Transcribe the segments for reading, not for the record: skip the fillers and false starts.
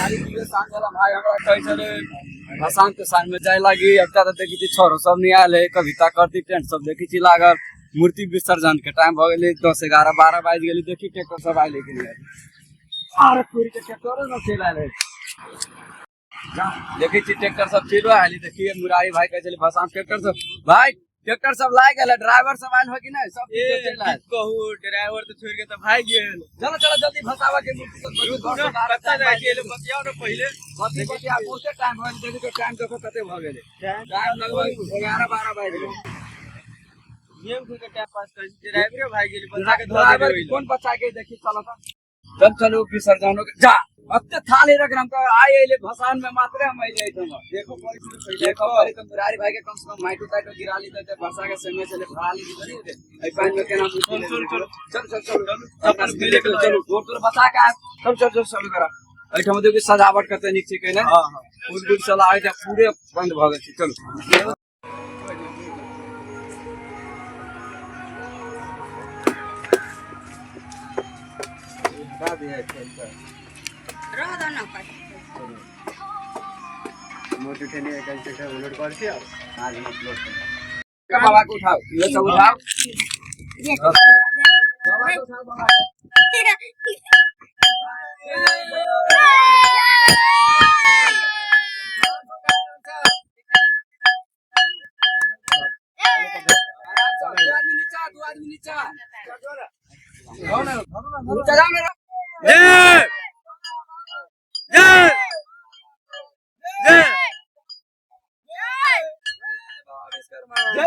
मुरारी के साँझ वाला भाई हमरा कहै छलै भसान के साँझ में जाय लागी। अब तऽ देखै छी छोरो सब नहीं आयल है, कविता करती टेंट सब देखै छी लागल। मूर्ति विसर्जन के टाइम भऽ गेलै, 10 11 12 बाजि गेलै। देखी ट्रैक्टर सब आयल है कि नहीं आयल। आरे पूरी के ट्रैक्टरो सब चलि आयल है। देखै छी ट्रैक्टर सब चलि आयल। देखिए मुरारी भाई कहै छलै भसान ट्रैक्टर सब, भाई ट्रैक्टर सब लाग गेल, ड्राइवर सब आयल हो कि नहीं? सब ए, चलि आयल। कहू ड्राइवर तो छोड़ के तो भाग गेल। चलो चलो जल्दी भसावा के मूर्ति सब रुकू ना, कतऽ जाइ छी? एले बतियाउ ने पहिले। कथी बतिया, बहुते टाइम भऽ गेल। देखी तो टाइम देखो कते भऽ गेलै। टाइम लगभग 11 12 बाजि गेलै। नियम के टाइम पास करै छी, ड्राइवरे भाग गेल, बच्चा के धऽ ड्राइवर देबै। कोन बच्चा के देखी। चलो तऽ चल चलू विसर्जन जा। अते थाली रख हम तो आइ अइले भसान में मात्रे हम अइले एहिठाम। देखो पड़ै छै पहिले। देखो पड़े तऽ मुरारी भाई के कम से कम माइटो ताइटो गिरा ली तऽ वर्षा के समय चले भरा ली तऽ नहीं होते। एहि पानि में केना चल, चल, चल। चल चल चल चप्पल चलू पहिले चलू गोर तोर बचा के आयब। चल चल चल चलू करा। एहिठाम देखियौ सजावट कते नीक छै केने। हां हां फूल फूल सब लागल छै, पूरे बंद भऽ गेल छै। चलू रह दो ना पर। बाबा के उठाओ, इहो सब उठाओ। बाबा के उठाओ, बाबा के। दू आदमी नीचा, दू आदमी नीचा। जाओ ना, नीचा जाओ ना। जय जय जय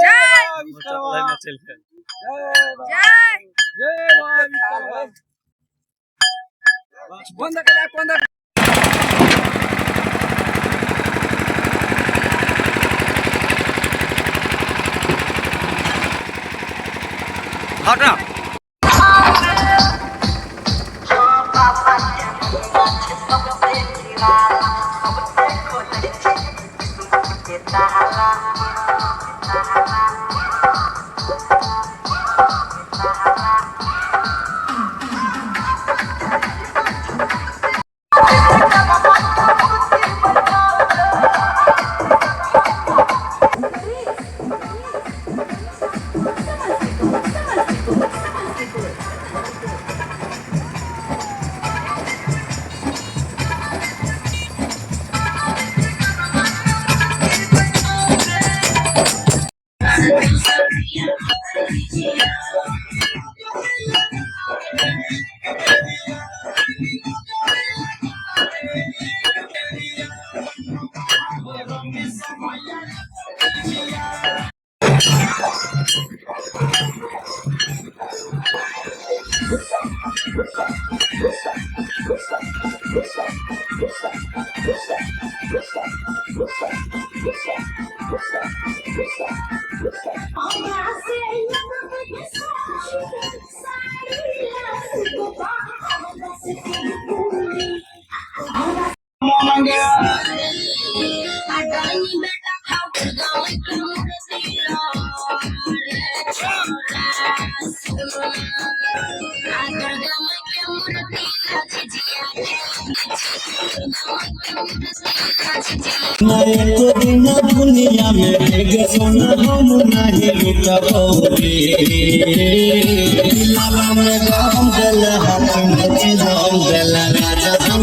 जय विश्वकर्मा। जय जय विश्वकर्मा। बंद कर, बंद कर। हट ना। एको दिन दुनिया में गे सोना हम नहीं लुटबो रे। लाला में गम देल हाथ में चिलम देल राजा हम।